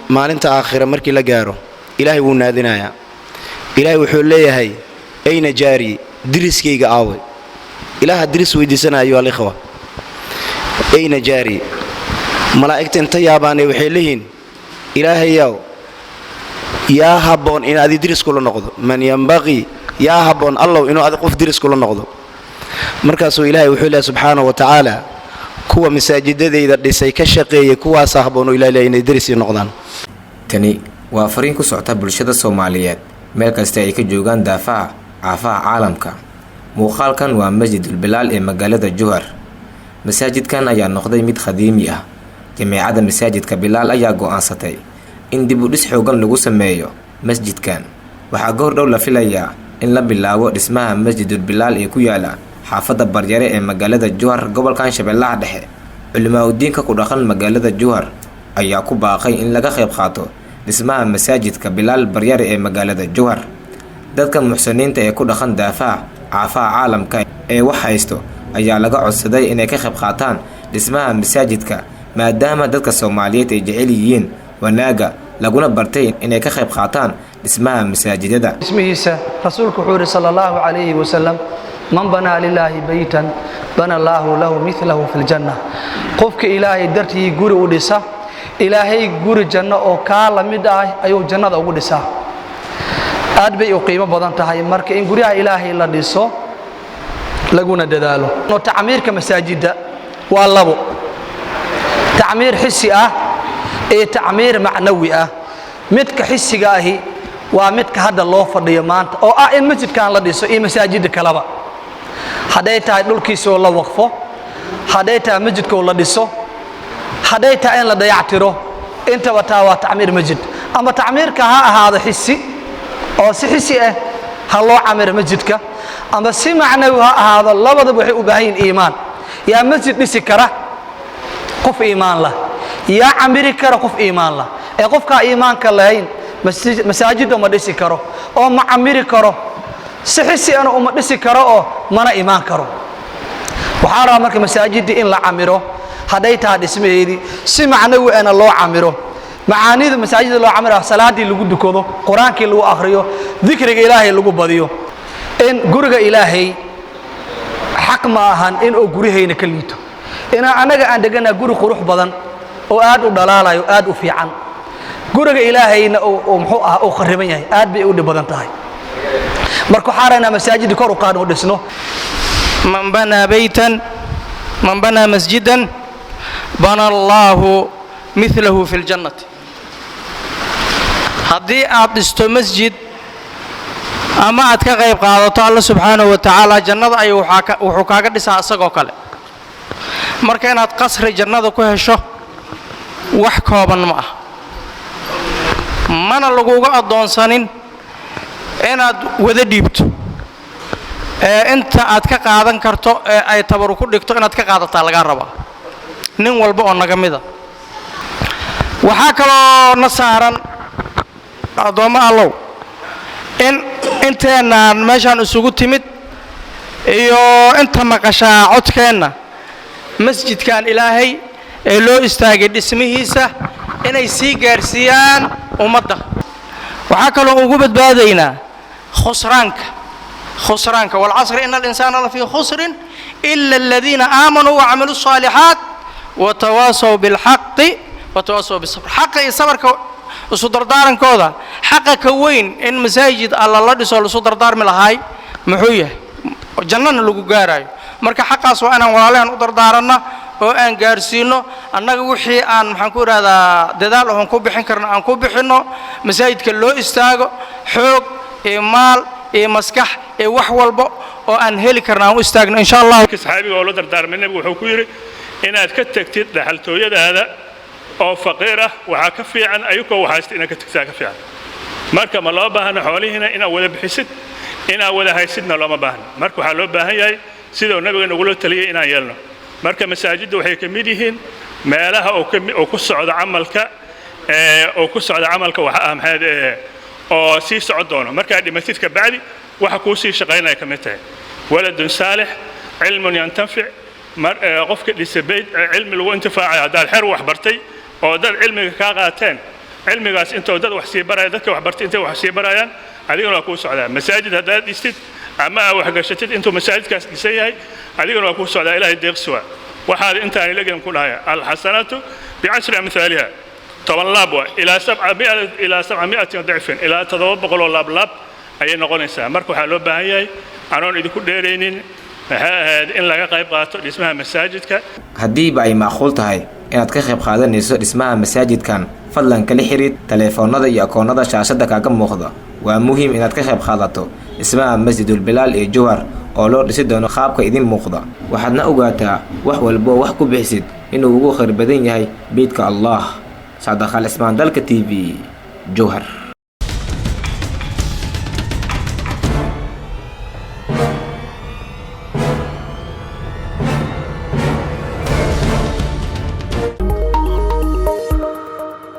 Maalinta aakhira markii la gaaro, Ilaahay wuu naadinayaa. Ilaahay wuxuu leeyahay: "أين جاري?" Diriskayga aaway? Ilaaha diris weydiisanaya. أيها الإخوة، أين جاري? Malaa'igta inta yaabaanay waxay leeyihiin: "Ilaahayaw, yaa habboon in adi diris kula noqdo? من ينبغي?" Yaa habboon, Allow, inuu adi qof diris kula noqdo? Markaasuu Ilaahay wuxuu leeyahy subxaana wa tacaala: "Kuwa masaajidadayda dhisay, ka shaqeeyay, kuwaasaa habboon oo Ilahay leeyahy inay diris ii noqdaan." Tani waa fariin ku socota bulshada Soomaaliyeed meel kasta ay ka joogaan daafaha caafaha caalamka. Muuqaalkan waa Masjidul Bilaal ee magaalada Jowhar. Masaajidkan ayaa noqday mid qadiimi ah. Jameecadda masaajidka Bilaal ayaa go'aansatay in dib u dhis xoogan lagu sameeyo masjidkan. Waxaa goor dhow la filayaa in la bilaabo dhismaha Masjidul Bilaal ee ku yaala xaafadda Baryare ee magaalada Jowhar, gobolkan Shabeellaha Dhexe. Culimaa-udiinka ku dhaqan magaalada Jowhar ayaa ku baaqay in laga qayb qaato dhismaha masaajidka Bilaal Baryare ee magaalada Jowhar. Dadka muxsiniinta ee ku dhaqan daafaha caafaha caalamka ee wax haysto ayaa laga codsaday inay ka qayb qaataan dhismaha masaajidka, maadaama dadka Soomaaliyeed ay jecel yihiin wanaagga, laguna bartay inay ka qayb qaataan dhismaha masaajidada. Ismihiisa rasuulku wuxuu yidhi sala allahu calayhi wasalam: "من بنى لله بيتا بنى الله له مثله في الجنة." Qofka Ilaahay dartii guri u dhisa, Ilaahay guri janno oo kaa la mid ah ayuu jannada ugu dhisaa. Aad bay u qiimo badan tahay marka in guryaha Ilaahay la dhiso laguna dadaalo. Tacmiirka masaajidda waa labo: tacmiir xisi ah iyo tacmiir macnawi ah. Midka xisiga ahi waa midka hadda loo fadhiyo maanta, oo ah in masjidkan la dhiso iyo masaajidda kaleba, hadday tahay dhulkiisoo la waqfo, hadday tahay masjidkoo la dhiso, hadday tahay in la dayactiro. Intaba taa waa tacmiir masjid. Ama tacmiirka ha ahaado xisi, oo si xisi ah ha loo camiro masjidka, ama si macnawi ha ahaado. Labadaba waxay u baahan yihin iimaan. Yaa masjid dhisi kara? Qof iimaan lah. Yaa camiri kara? Qof iimaan lah. Ee qofkaa iimaanka lahayn masaajidda ma dhisi karo oo ma camiri karo, si xisi ana uma dhisi karo oo mana imaan karo. Waxaa rabaa marka masaajiddii in la camiro, hadday tahay dhismaheedii, si macnawi ana loo camiro. Macaanida masaajidda loo camiro: salaaddii lagu dukado, Qur-aankii lagu akhriyo, dikriga Ilaahay lagu badiyo. In guriga Ilaahay xaq ma ahan in uu guryahayna ka liito. Inaa annaga aan deganaa guri qurux badan oo aad u dhalaalayo, aad u fiican, guriga Ilaahayna uu muxuu ah uu khariban yahay, aad bay u dhib badan tahay. Marka waxaa raynaa masaajidda kor u qaadno, u dhisno. من بنى بيتا، من بنى مسجدا، بنى الله مثله في الجنة. Haddii aad dhisto masjid ama aad ka qayb qaadato, Alla subxaanahu wa tacaala jannada ayuu wuxuu kaaga dhisaa isagoo kale. Marka inaad qasri jannada ku hesho wax kooban ma ah, mana laguga addoonsanin inaad wada dhiibto. Ee inta aad ka qaadan karto ee ay tabaru ku dhigto inaad ka qaadataa lagaa rabaa, nin walba oo naga mida. Waxaa kaloo na saaran, addoommo Allow, in inteennaan meeshaan isugu timid iyo inta maqashaa codkeenna, masjidkan Ilaahay ee loo istaagay dhismihiisa inay sii gaarsiiyaan ummadda. Waxaa kaloo ugu badbaadaynaa khusraanka. Khusraanka: "والعصر إن الإنسان لفي خسر إلا الذين آمنوا وعملوا الصالحات وتواصوا بالحق وتواصوا بالصبر." Xaqa iyo sabarka isu dardaarankooda, xaqa ka weyn in masaajid Alla la dhiso laisu dardaarmi lahaay muxuu yahay, jannana lagu gaarayo? Marka xaqaas waa inaan walaalahan u dardaaranna oo aan gaarsiino. Annaga wixii aan, maxaan ku idhahdaa, dadaal oon ku bixin karno aan ku bixinno. Masaajidka loo istaago, xoog iyo maal iyo maskax iyo wax walba oo aan heli karno aan u istaagno, insha Allah. Saxaabiga oo la dardaarmay, Nebigu wuxuu ku yidhi: "Inaad ka tegtid dhaxaltooyadaada oo faqiir ah waxaa ka fiican ayagoo waxaysta inaad ka tegtaa ka fiican." Marka ma loo baahna xoolihiina inaad wada bixisid, inaad wada haysidna looma baahna. Marka waxaa loo baahan yahay siduu Nabiga nagula taliyey inaan yeelno. Marka masaajidda waxay ka mid yihiin meelaha uu ku socdo camalka, oo ku socda camalka waxa ah maxayd oo sii socon doono markaad dhimatid ka bacdi, waxa kuu sii shaqaynaya ka mid tahay. ولد صالح، علم ينتفع. Qofka dhisa beyt cilmi lagu intifaacayo, haddaad xer wax bartay oo dad cilmiga kaa qaateen. Cilmigaas intoo dad wax sii baraya, dadka wax bartay intay wax sii barayaan, adigana waa kuu socdaa. Masaajid haddaad dhistid ama aa waxgashatid, intuu masaajidkaas dhisan yahay adigana waa kuu socdaa. Ilaahay deeqsi waa. Waxaad intaan ilageen ku dhahaya alxasanatu bicashri amhaaliha, 10 laab waa, ilaa sabca, ilaa 700 dicfin, ilaa 700 oo laab laab ayay noqonaysaa. Marka waxaa loo baahan yahay, anoon idinku dheeraynin, maxay ahayd, in laga qayb qaato dhismaha masaajidka. Haddiiba ay macquul tahay inaad ka qayb qaadanayso dhismaha masaajidkan, fadlan kala xidhiid taleefoonada iyo akoonnada shaashadda kaaga muuqda. Waa muhiim inaad ka qayb qaadato dhismaha Masjidul Bilaal ee Jowhar oo loo dhisi doono qaabka idin muuqda. Waxaadna ogaataa wax walbo wax ku bixisid inuu ugu khayr badan yahay beydka Allah. Sacdaqaal Cismaan, Dalka TV, Jowhar.